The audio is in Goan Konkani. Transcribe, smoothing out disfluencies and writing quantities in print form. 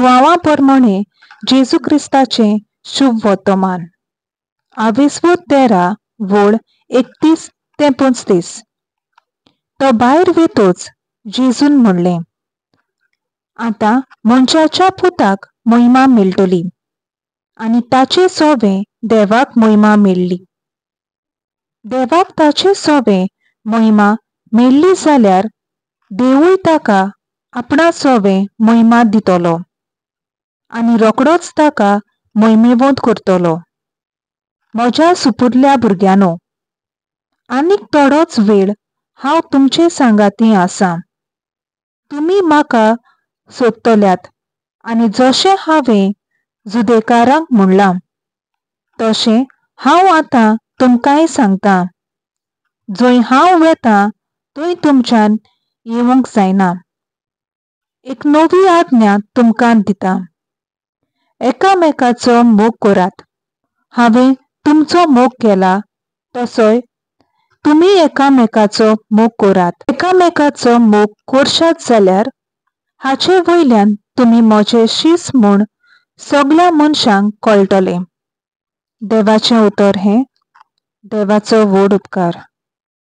जुआंवा परमणें जेजू क्रिस्ताचें शुभ वर्तमान. आवेस्वोत 13 वळ 31 ते 35. तो भायर वेतोच जेजून म्हणलें, आतां मनशाच्या पुताक महिमा मेळटली आनी ताचे सोवे देवाक महिमा मेळ्ळी. देवाक ताचे सोवे महिमा मेळ्ळी जाल्यार देवूय ताका आपणा सोवे महिमा दितलो आनी रोखडोच ताका महिमेवंत करतलो. म्हज्या सुपुरल्या भुरग्यांनो, आनीक थोडोच वेळ हांव तुमचे सांगाती आसा. तुमी म्हाका सोदतल्यात आनी जशें हांवें जुदेकारांक म्हणलां तशें हांव आतां तुमकांय सांगता, जंय हांव वेतां थंय तुमच्यान येवंक जायना. एक नवी आज्ञा तुमकां दिता, एकामेकाचो मोग करात. हांवें तुमचो मोग केला तसोय तुमी एकामेकाचो मोग करात. एकामेकाचो मोग करशात जाल्यार हाचे वयल्यान तुमी म्हजे शीस म्हूण सगळ्या मनशांक कळटलें. देवाचें उतर हें. देवाचो व्हड उपकार.